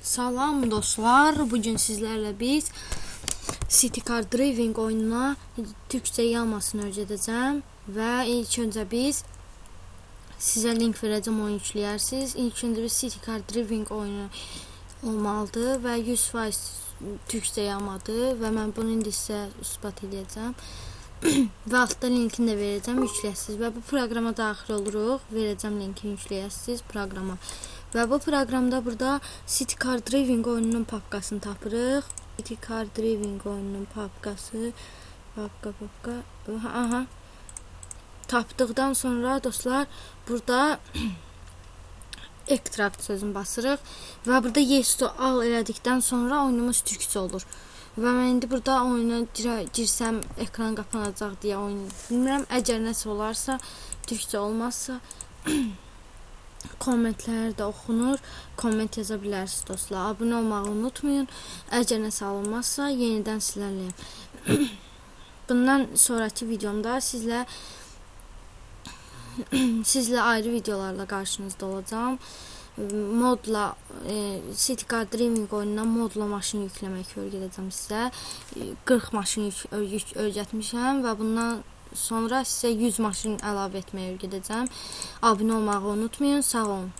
Salam dostlar, bugün sizlerle biz City Car Driving oyununa Türkçə yamasını öyrədəcəm və ilk öncə biz sizə link verəcəm, oyun yükləyərsiniz. İlk öncə biz City Car Driving oyunu olmalıdır və 100% Türkçə yamadır və mən bunu indi sizə isbat edəcəm. Və altda linkini də verəcəm, yükləyəsiniz və bu proqrama daxil oluruq. Verəcəm linkini, yükləyəsiniz proqrama. Və bu proqramda burada City Car Driving oyununun papkasını tapırıq. City Car Driving oyununun papkası, papka, papka, aha. Tapdıqdan sonra dostlar, burada extract sözünü basırıq və burada yes to all elədikdən sonra oyunumuz türkcə olur. Və mən indi burada oyuna girsəm ekran qapanacaq deyə oyun bilmirəm. Əgər nəsə olarsa, türkcə olmazsa kommentlər də oxunur. Komment yaza bilərsiniz dostlar. Abunə olmağı unutmayın. Əgər nəsə alınmazsa yenidən sizlərləyəm. Bundan sonraki videomda sizlə ayrı videolarla qarşınızda olacağam. Modla City Car Driving oyununa modla maşın yükləmək öyrədəcəm sizə. 40 maşın öyrətmişəm və bundan sonra sizə 100 maşın əlavə etməyi öyrədəcəm. Abunə olmağı unutmayın. Sağ olun.